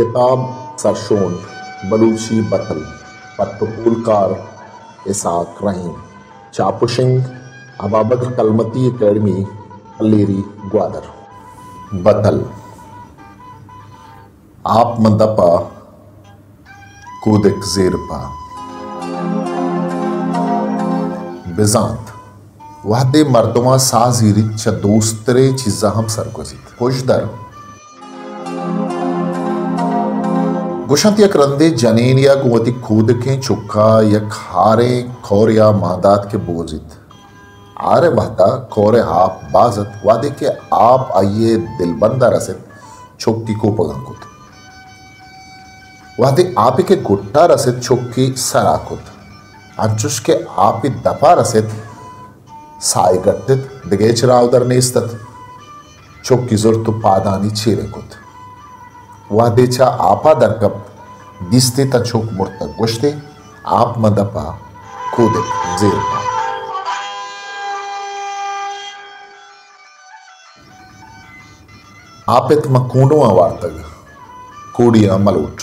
کتاب سرشون، بلوچی بتل، پٹ ءُ پولکار اسحاق رحیم، چاپ ءُ شنگ ابابکر کلمتی اکیڈمی، پلیری، گوادر۔ بتل۔ آپ من دپ ءَ، کودک زیر پا۔ بزانت، وہدے مردماں ساہ زیریت، چہ دوستریں چیزاں ہم سرگوزیت۔ پژدر۔ گوشنت، یک رندے جنینیا گوں وتی کودکیں چکا یک ہاریں کوریا مان دات کہ بوزیت۔ ہارے وہدا کور ءِ آپ باز ات، وہدے کہ آپ آئی ءِ دلبندا رست، چکی کوپگاں کت۔ وہدے آپے کہ گٹا رست، چکی سرا کت، انچش کہ آپے دپا رست، ساہے گٹت، دگہ ہچ راہ ءُ در نیست ات۔ چکی زرت ءُ پادانی چیرے کت۔ وہدے چہ آپا درکپت، دیستی تاں چک مرتگ، گوشتی، آپ مدپا، کودک زیر پا۔ آپ ات من کونڈواں وارتگ، کوڑیاں ملوٹ۔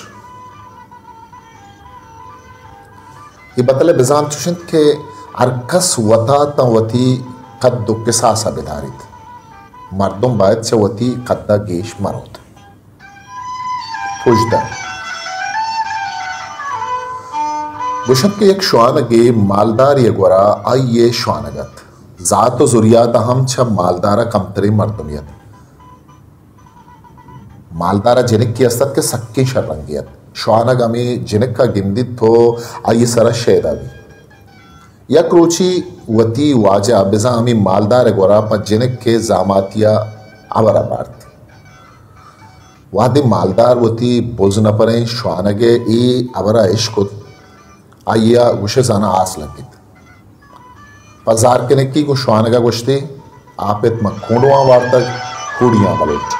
اے بتل ءِ بزانت چوش انت کہ ہر کس وتا تاں وتی قد ءُ کساس ءَ بداریت۔ مردم باید چہ وتی قد ءَ گیش مروت۔ پژدر۔ گوشنت کہ یک شوانگے مالدارے ءِ گورا آئی ءِ شوانگ ات۔ ذات ءُ زریات ءَ ہم چہ مالدار ءَ کمتریں مردمے ات۔ مالدار ءَ جنکے است ات کہ سکیں شررنگے ات۔ شوانگ ہمے جنک ءَ گندیت ءُ آئی ءِ سر ءَ شیدا بیت۔ یک روچے وتی واجہ بزاں ہمے مالدار ءِ گورا پہ جنک ءِ زاماتی ءَ ہبر ءَ بارت۔ وہدے مالدار وتی بزنپریں شوانگ ءِ اے ہبر ءَ اشکت، آئی ءَ گوشے زاناں آس لگیت۔ پہ زار کنکی گوں شوانگ ءَ گوشتی، آپ ات من کونڈواں وارتگ، کوڑیاں ملوٹ۔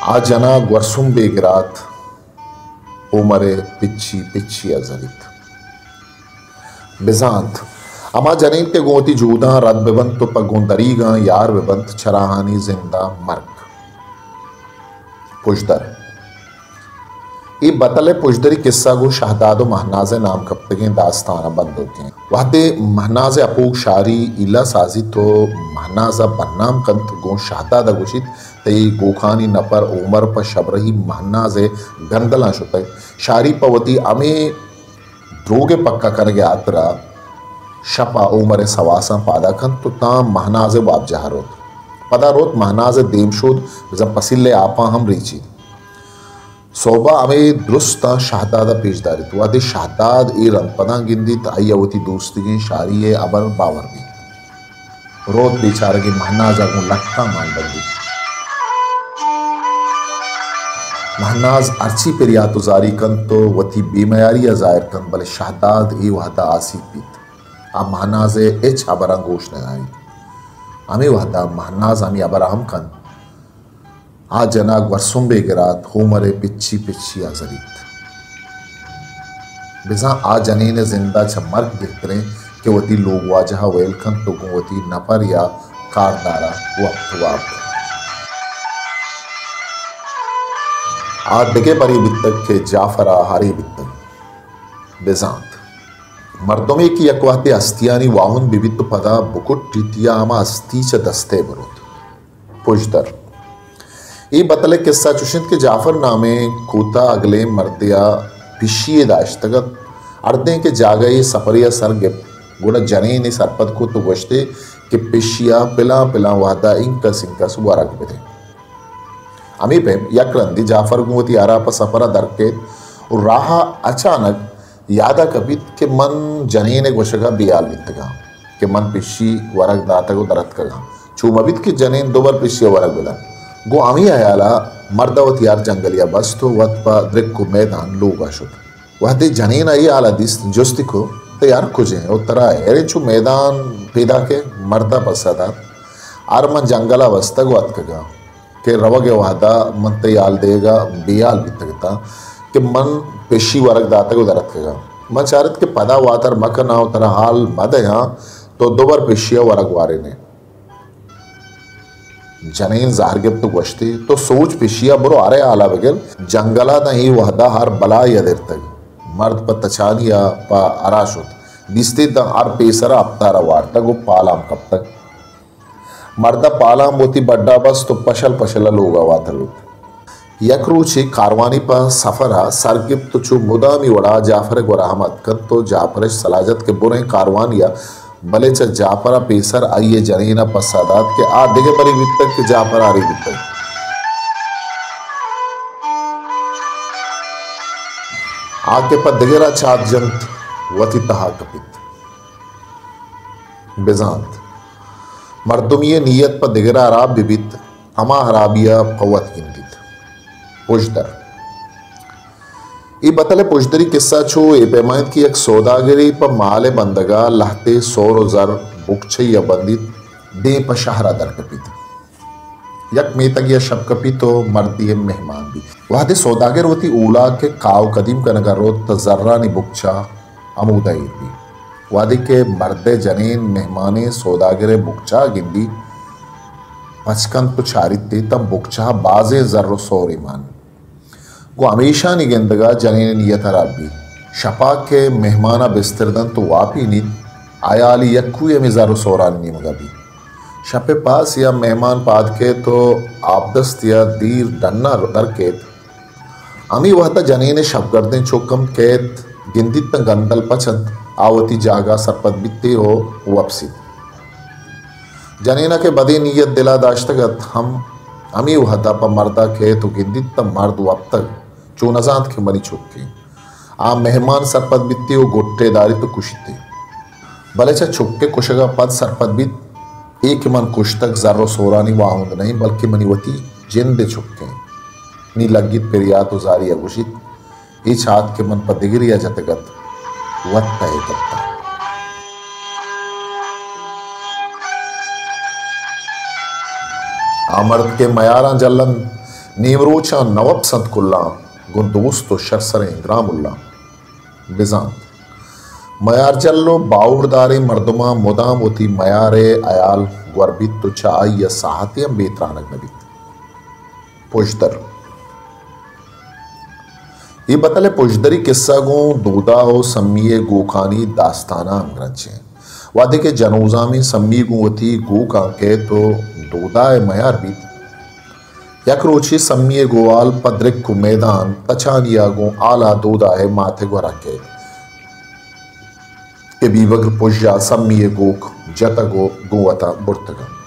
آ جنا گورسمبے گرات، عمر ءِ پچی پچی ءَ زریت۔ بزانت، ہما جنین کہ گوں وتی جوداں رد بہ بنت ءُ پہ گوں دریگاں یار بہ بنت، چراہانی زند ءَ مرگ۔ پژدر۔ اے بتل ءِ پژدری کسہ گوں شہداد ءُ مہناز ءِ نام کپتگیں داستان ءَ بندوک انت۔ وہدے مہناز ءِ اپوگ شاری ایلا سازیت ءُ مہناز ءَ بدنام کنت، گوں شہداد ءَ گوشیت، تئی گوکانی نپر عمر پہ شبرہی مہناز ءِ گندلاں شتگ۔ شاری پہ وتی ہمے دروگ ءِ پکا کنگ ءِ ہاترا شپ ءَ عمر ءِ سواساں پادا کنت ءُ تاں مہناز ءِ وابجاہ ءَ روت۔ پدا روت مہناز ءِ دیم شود، بزاں پسیل ءِ آپاں ہم ریچیت۔ سہب ءَ ہمے درستاں شہداد ءَ پیش داریت۔ وہدے شہداد اے رندپداں گندیت، آئی ءَ وتی دوستیگیں شاری ءِ ہبر باور بیت۔ روت بیچارگیں مہناز ءَ گوں لٹاں مان بندیت۔ مہناز ہرچی پریات ءُ زاری کنت ءُ وتی بے میاری ءَ ظاہر کنت، بلے شہداد اے وہد ءَ آسیت بیت۔ آ مہناز ءِ ہچ ہبراں گوش نہ داریت۔ ہمے وہد ءَ مہناز ہمے ہبر ءَ ہم کنت۔ آ جنا گورسمبے گرات، عمر ءِ پچی پچی ءَ زریت۔ بزاں آ جنین ءِ زند ءَ چہ مرگ گہتریں کہ وتی لوگواجہ ءَ ویل کنت ءُ گوں وتی نپر یا کاردار ءَ وپت واب کنت۔ آ دگہ برے بیتگ کہ جعفر ءَ ہرے بیتگ۔ بزانت، مردمے کہ یک وہدے ہستیانی واہند بہ بیت ءُ پدا بکٹیت یا ہما ہستی چہ دست ءَ بروت۔ پژدر۔ اے بتل ءِ کسہ چوش انت کہ جعفر نامیں کوتاہ اگلیں مردے ءَ پشی یے داشتگ ات۔ ہردیں کہ جاگہے سپرے ءَ سر گپت، گڑا جنینے سرپد کت ءُ گوشت ئے کہ پشی ءَ پلاں پلاں وہد ءَ انکس انکس ورگ بدئے۔ ہمے پیم یک رندے جعفر گوں وتی ہرا پہ سپر ءَ در کیت ءُ راہ ءَ اچانک یاد ءَ کپیت کہ من جنین ءِ گوشگ ءَ بے ہال بیتگاں کہ من پشی ورگ داتگ ءُ در اتکگاں۔ چو مہ بیت کہ جنین دو بر پشی ءَ ورگ بدنت۔ گوں ہمے ہیال ءَ مرد ءَ وتی ہر جنگلے ءَ بست ءُ وت پہ درک ءُ میدان لوگ ءَ شت۔ وہدے جنین ءَ اے ہال ءَ دیست، جستی کو، تئی ہر کج ایں ءُ ترا ہیریں چو میدان پیداک ئے؟ مرد ءَ پسہ دات، ہر من جنگل ءَ بستگ ءُ اتکگاں۔ کہ روگ ءِ وہد ءَ من تئی ہال دیگ ءَ بے ہال بیتگ اتاں کہ من پشی ورگ داتگ ءُ در اتکگاں۔ من چارت کہ پدا واتر مہ کناں ءُ ترا ہال مہ دیاں، تو دوبر پشی ءَ ورگ وارین ئے۔ جنین زہر گپت و گوشتی، تو سوچ پشیا برو ہرے حالا بگر، جنگلا داں اے وہدا ہر بلائے ادرتگ۔ مرد پہ تچانی ء پہ ہرا شت، دیستی داں ہر پیسرا اپتارا وارتگ و پالام کپتگ۔ مرد ء پالام وتی بڈا بست و پشل پشل ء لوگا واتر بیت۔ یک روچے کاروانی پہ سفر ء سر گپت و چو مدامی وڑا جعفر ء گورا ہم اتکنت و جعفرش سلاہ جت کہ بریں کاروانی ء، بلے چہ جعفر ء پیسر آئی ء جنین ء پسہ دات کہ آ دگہ برے بیتگ کہ جعفر آری بیتگ۔ آ کہ پہ دگرا چاک جنت، وتی تہا کپیت۔ بزانت، مردمی ء نیت پہ دگرا ہراب بہ بیت، ہما ہرابی ء قوت گندیت۔ پژدر۔ اے بتل ء پژدری کسہ چو اے پیما انت کہ یک سوداگرے پہ مال ء بندگ ء لہتے سور و زر بکچہ ء بندیت، دیم پہ شہر ء در کپیت۔ یک میتگے ء شپ کپیت و مردے ء مہمان بیت۔ وہدے سوداگر وتی اولاک ء کاو قدیم کنگ ء روت تہ زرانی بکچہ ہمودا ایر بیت۔ وہدے کہ مرد ء جنین مہمانیں سوداگر ء بکچہ گندی پچ کنت و چاریت تہ بکچہ ء بازیں زر و سورے مان۔ گوں ہمیشانی گندگا جنین نیت ہراب بیت۔ شپا کہ مہمانا بستر دنت و واپینیت، ہیالی یکوئی ہمے زر و سورانی نیمگا بیت۔ شپ پاس یا مہمان پاد کیت و آبدست یا دیر ڈنا در کیت۔ ہمے وہدا جنین شپگردیں چک ہم کیت، گندیت تاں گندل پچ انت، آ وتی جاگہا سرپد بیت و وپسیت۔ جنینا کہ بدیں نیت دلا داشتگ ات ہم ہمے وہدا پہ مردا کیت و گندیت تاں مرد وپتگ، چو نزانت کہ منی چکے۔ آ مہمان سرپد بیت و گٹے داریت و کشیت۔ بلے چہ چکے کشگا پد سرپد بیت، اے کہ من کشتگ زر و سورانی واہند نہ انت، بلکہ منی وتی جندے چکے۔ نی لگیت پریات و زاری ء گوشیت، اے چات کہ من پہ دگرے ء جتگ ات، وت تہ ء کپتاں۔ آ مرد کہ میاراں جلنت، نیمروچاں نہ وپسنت کلاں، گوں دوست و شرسریں گرام اللہ۔ بزانت، میارجل و باہوڑداریں مردماں مدام وتی میار ء ہیال گور بیت و چہ آئی ء ساہتے ہم بے ترانگ نہ بیت۔ پژدر۔ اے بتل ء پژدری کسہ گوں دودا و سمی ء گوکانی داستاناں ہمگرنچ انت۔ وہدے کہ جنوزامیں سمی گوں وتی گوکاں کیت و دودا ء میار بیت، یک روچے سمی ء گوال پہ درک و میدان تچانی ء گوں آلا دودا ء مات ء گورا کیت کہ بیبگر پژا سمی ء گوک جتگ و گوں وتا برتگ انت۔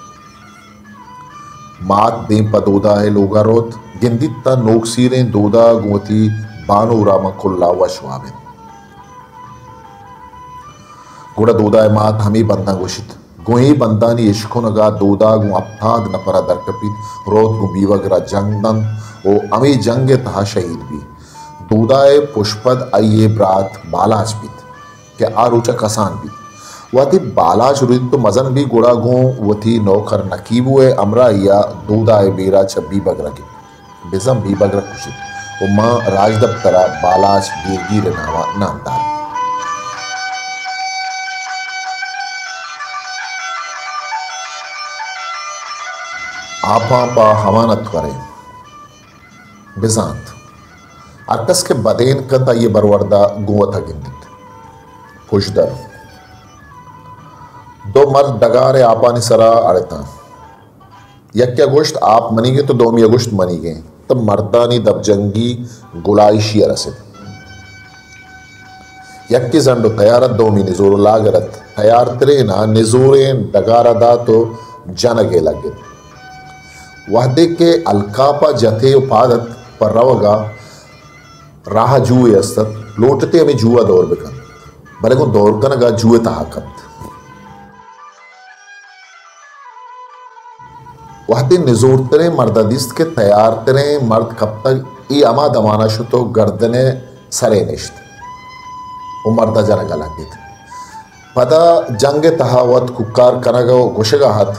مات دیم پہ دودا ء لوگا روت، گندیت تاں نوکسیریں دودا گوں وتی بانورا ماں کلا وش واب انت۔ گڑا دودا ء مات ہمے بنداں گوشیت۔ گوں اے بندانی اشکنگا دودا گوں ہپتاد نپرا درکپیت، روت گوں بیوگر ء جنگ دنت و ہمے جنگ ء تہا شہید بیت۔ دودا ء پشپد آئی ء برات بالاچ بیت کہ آ روچ ء کسان بیت۔ وہدے بالاچ رودیت و مزن بیت گڑا گوں وتی نوکر نکیبو ء ہمراہی ء دودا ء بیرا چہ بیبگر ء گپت۔ بزاں بیبگر ء کشیت و ماں راجدپتر ء بالاچ بیرگیر ء نام ء نام دات۔ آپاں پہ ہوانت وریں۔ بزانت، ہرکس کہ بدین کنت، آئی ء برورد ء گوں وت ء گندیت۔ پژدر۔ دو مرد ڈگار ء آپانی سرا اڑتاں۔ یکے ء گوشت، آپ منیگ انت، و دومی ء گوشت، منیگ انت۔ تہ مردانی دپ جنگی گلائیشی ء رست۔ یکے زنڈ و تیار ات، دومی نزور و لاگر ات۔ تیار ترین ء نزوریں ڈگار ء دات و جنگ ء لگت۔ وہدے کہ الکاپ ء جتے و پاد ات پہ روگ ء، راہ ء جوئے است ات، لوٹتے ہمے جو ء دور بکنت، بلے گوں دور کنگ ء جو ء تہا کپت۔ وہدے نزورتریں مرد ء دیست کہ تیارتریں مرد کپتگ، اے ہما دمان ء شت و گردن ء سر ء نشت و مرد ء جنگ ء لگت۔ پدا جنگ ء تہا وت کوکار کنگ ء گوشگ ء ات،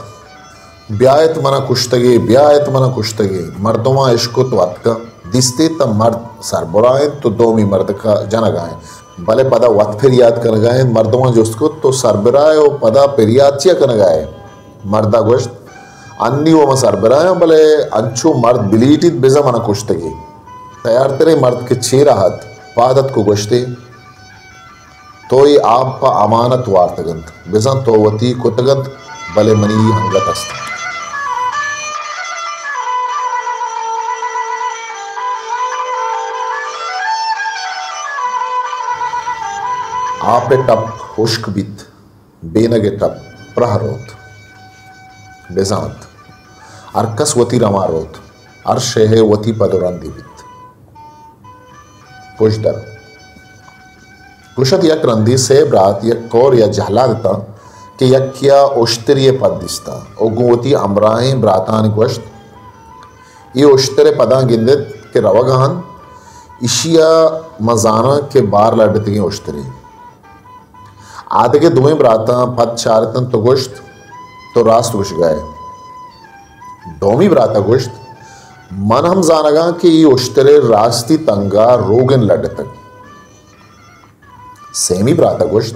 بیا ات من ء کشتگے، بیا ات من ء کشتگے۔ مردماں اشکت و اتکاں۔ دیستی تہ مرد سربرا انت و دومی مردک ء جنگا انت، بلے پدا وت پریات کنگا انت۔ مردماں جست کت، تو سربرا ئے و پدا پریات چیا کنگا ئے؟ مردا گوشت، انی و من سربراہاں، بلے انچو مرد بلیٹیت بزاں من کشتگی۔ تیارتریں مرد کہ چیرا ات، پاد اتک و گوشتی، تو اے آپ پہ امانت وارتگ انت، بزاں تو وتی کتگ انت، بلے منی انگت است۔ آپ ء ٹپ ہشک بیت، بینگ ء ٹپ پراہ روت۔ بزانت، ہر کس وتی رواں روت، ہر شے ء وتی پد و رندے بیت۔ پژدر۔ گوشت، یک رندے سئے برات یک کورے ء جہلاد اتاں کہ یکے ء اشترے ء پد دیستاں و گوں وتی ہمراہیں براتانی گوشت، اے اشتر ء پداں گندیت کہ روگ ء انت، ایشی ء من زاناں کہ بار لڈتگیں اشترے۔ آدگہ دوئیں براتاں پد چارتنت و گوشت، تو راست گوشگا ئے۔ دومی براتا گوشت، من ہم زانگاں کہ اے اشترے راستی تنگا روگن لڈتگ۔ سیمی براتا گوشت،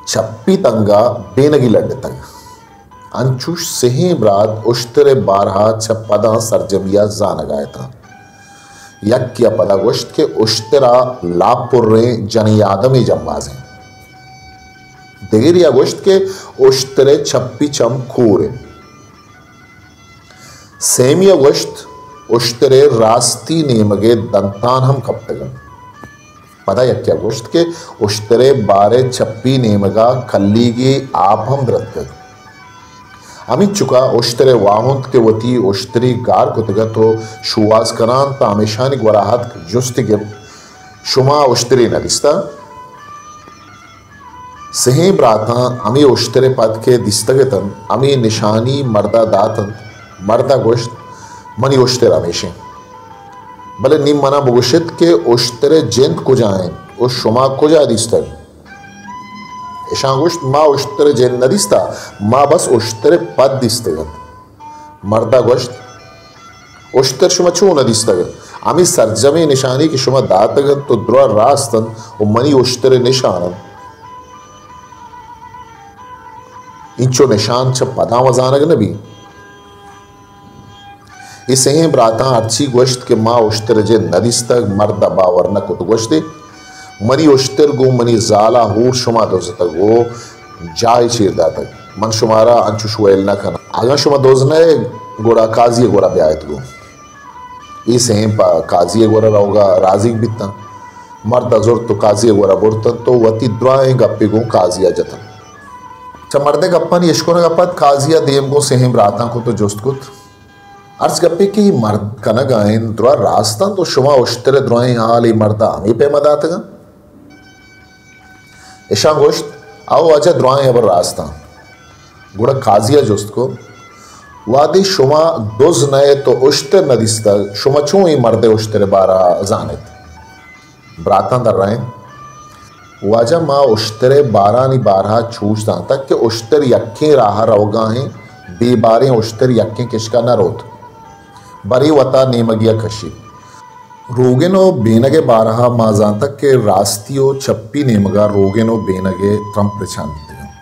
چپی تنگا بینگی لڈتگ۔ انچوش سہیں برات اشتر ء بارہا چہ پداں سرجمی ء زانگا اتاں۔ یکے ء پدا گوشت کہ اشتر ء لاپ پریں جنیں آدمے جمبازیں۔ دگرے ء گوشت کہ اشتر ء چپی چم کور انت۔ سیمی ء گوشت، اشتر ء راستی نیمگ ء دنتان ہم کپتگ انت۔ پدا یکے ء گوشت کہ اشتر ء بار ء چپی نیمگ ء کلیگے آپ ہم درتکگ۔ ہمینچکا اشتر ء واہند کہ وتی اشتری گار کتگ ات و شوہاز کنان تاں ہمیشانی گورا اتک جستی گپت، شما اشترے نہ دیستگ؟ سہیں براتاں ہمے اشتر ء پد کہ دیستگ اتنت، ہمے نشانی مردا داتنت۔ مردا گوشت، منی اشتر ہمیش انت۔ بلے نی منا بگوشت کہ اشتر ء جند کجا انت و شما کجا دیستگ؟ اشاں گوشت، ما اشتر ء جند نہ دیستا، ما بس اشتر ء پد دیستگ انت۔ مردا گوشت، اشتر شما چون نہ دیستگ؟ ہمے سرجمیں نشانی کہ شما داتگ انت و درا راست انت و منی اشتر ء نشان انت۔ اینچو نشان چہ پداں وزانگ نہ بیت۔ اے سہیں براتاں ہرچی گوشت کہ ما اشتر ء جند نہ دیستگ، مرد ء باور نہ کت و گوشت ئے، منی اشتر گوں منی زال ء ہور شما دزتگ و جاہے چیر داتگ۔ من شمارا انچوش ویل نہ کناں۔ اگاں شما دز نہ ئے، گڑا قاضی ء گورا بیایت گوں۔ اے سہیں پہ قاضی ء گورا روگ ء رازیگ بیتاں۔ مرد ء زرت و قاضی ء گورا برتنت و وتی درائیں گپے گوں قاضی ء جتنت۔ چہ مرد ء گپانی اشکنگ ء پد قاضی ء دیم گوں سہیں براتاں کت و جست کت، ہرچ گپے کہ اے مرد کنگ ء انت، درا راست انت و شما اشتر ء درائیں ہال اے مرد ء ہمے پیما داتگ انت؟ اشاں گوشت، او واجہ، درائیں ہبر راست انت۔ گڑا قاضی ء جست کت، وہدے شما دز نہ ات و اشتر نہ دیستگ، شما چون اے مرد ء اشتر ء بارہ ء زان ات؟ براتاں درائینت، واجہ، ما اشتر ء بارانی بارہ ء چوش زانتگ کہ اشتر یکیں راہ ء روگا انت، بے باریں اشتر یکیں کشکا نہ روت، برے وتا نیمگیا کشیت۔ روگن و بینگ ء بارہ ء ما زانتگ کہ راستی و چپی نیمگا روگن و بینگ ء ترمپ رچان بیتگ انت۔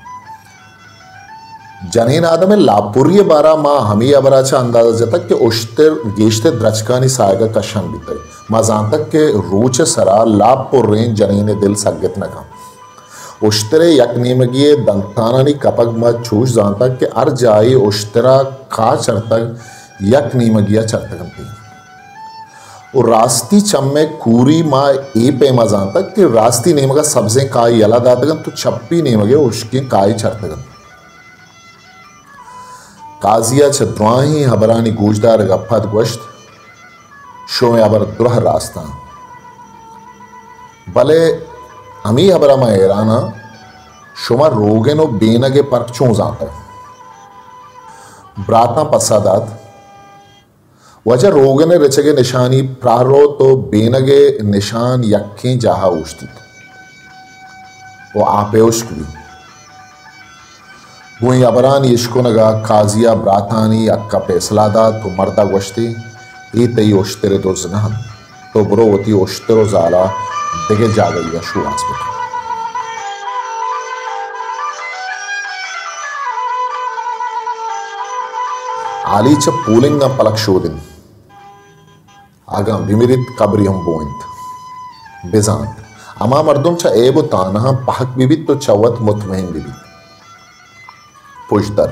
جنین آدم ء لاپری ء بارہ ء ما ہمے ہبرا چہ اندازہ جتگ کہ اشتر گیشتر درچکانی ساہگ ء کشان بیتگ۔ ما زانتگ کہ روچ ء سرا لاپ پریں جنین ء دل سگت نہ کنت۔ اشتر ء یک نیمگی ء دنتانانی کپگ ما چوش زانتگ کہ ہر جاہے اشترا کاہ چرتگ، یک نیمگیا چرتگ انت۔ و راستی چم ء کوری ما اے پیما زانتگ کہ راستی نیمگا سبزیں کاہے یلہ داتگ انت و چپی نیمگ ء ہشکیں کاہے چرتگ انت۔ قاضی ء چہ دراہیں ہبرانی گوشدارگ ء پد گوشت، شمئے ہبر دراہ راست انت، بلے ہمے ہبر ء من حیران آں، شما روگن و بینگ ء پرک چون زانتگ؟ براتاں پسہ دات، واجہ، روگن ء رچگ ء نشانی پراہ روت و بینگ ء نشان یکیں جاہ ء اوشتیت و آپ ء ہشک بیت۔ گوں اے ہبرانی اشکنگ ء قاضی ء براتانی حق ء پیسلہ دات و مرد ء گوشتی، اے تئی اشتر ء دز نہ انت، تو برو وتی اشتر و زال ء دگہ جاگہے ء شوہاز بکن۔ آلی چہ پولنگاں پلک شود انت۔ اگاں بمریت، قبری ہم بو انت۔ بزانت، ہما مردم چہ عیب و تانہاں پہک بہ بیت و چہ وت مطمئن بہ بیت۔ پژدر۔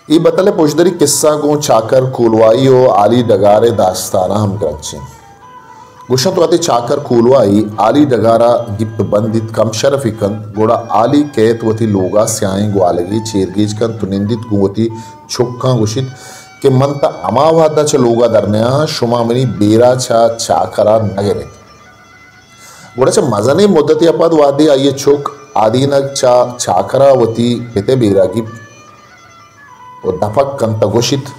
اے بتل ءِ پژدری قصہ گوں چاکر کولوائی و آلی ڈگار ءِ داستاناں ہمگرنچ انت۔ گوشنت، وہدے چاکر کولوائی آلی ڈگار ءَ گپت بندیت، کم شرفی کنت، گڑا آلی کیت وتی لوگ ءَ سیاہیں گوالگے چیرگیج کنت و نندیت، گوں وتی چکاں گوشیت کہ من تاں ہما وہد ءَ چہ لوگ ءَ در نیاہاں، شما منی بیر ءَ چہ چاکر ءَ نہ گرئے۔ گڑا چہ مزنیں مدتے ءَ پد وہدے آئی ءِ چک آدینک چہ چاکر ءَ وتی پت ءِ بیر ءَ گیپت و دپک کنت ءُ گوشیت،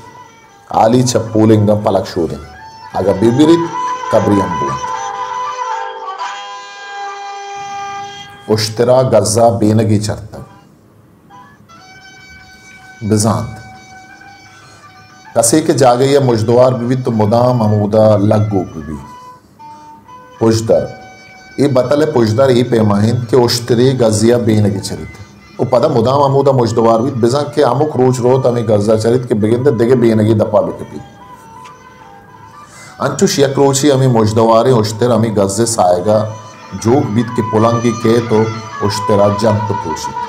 آلی چہ پولنگاں پلک شود انت، اگاں بہ بریت، قبری ہم بو انت۔ اشتر ءَ گز ءَ بینگے چرتگ۔ بزانت، کسے کہ جاگہے ءَ مژدوار بہ بیت تو مدام ہمودا لگوک بہ بیت۔ پژدر۔ اے بتل ءِ پژدر اے پیما انت کہ اشترے گزے ءَ بینگے چریت و پدا مدام ہمودا مژدوار بیت، بزاں کہ ہمک روچ روت ہمے گز ءَ چریت کہ بگندئے دگہ بینگے دپ ءَ بہ کپیت۔ انچوش یک روچے ہمے مژدواریں اشتر ہمے گز ءِ ساہگ ءَ جوک بیت کہ پلنگے کیت و اشتر ءَ جنت و پروشیت۔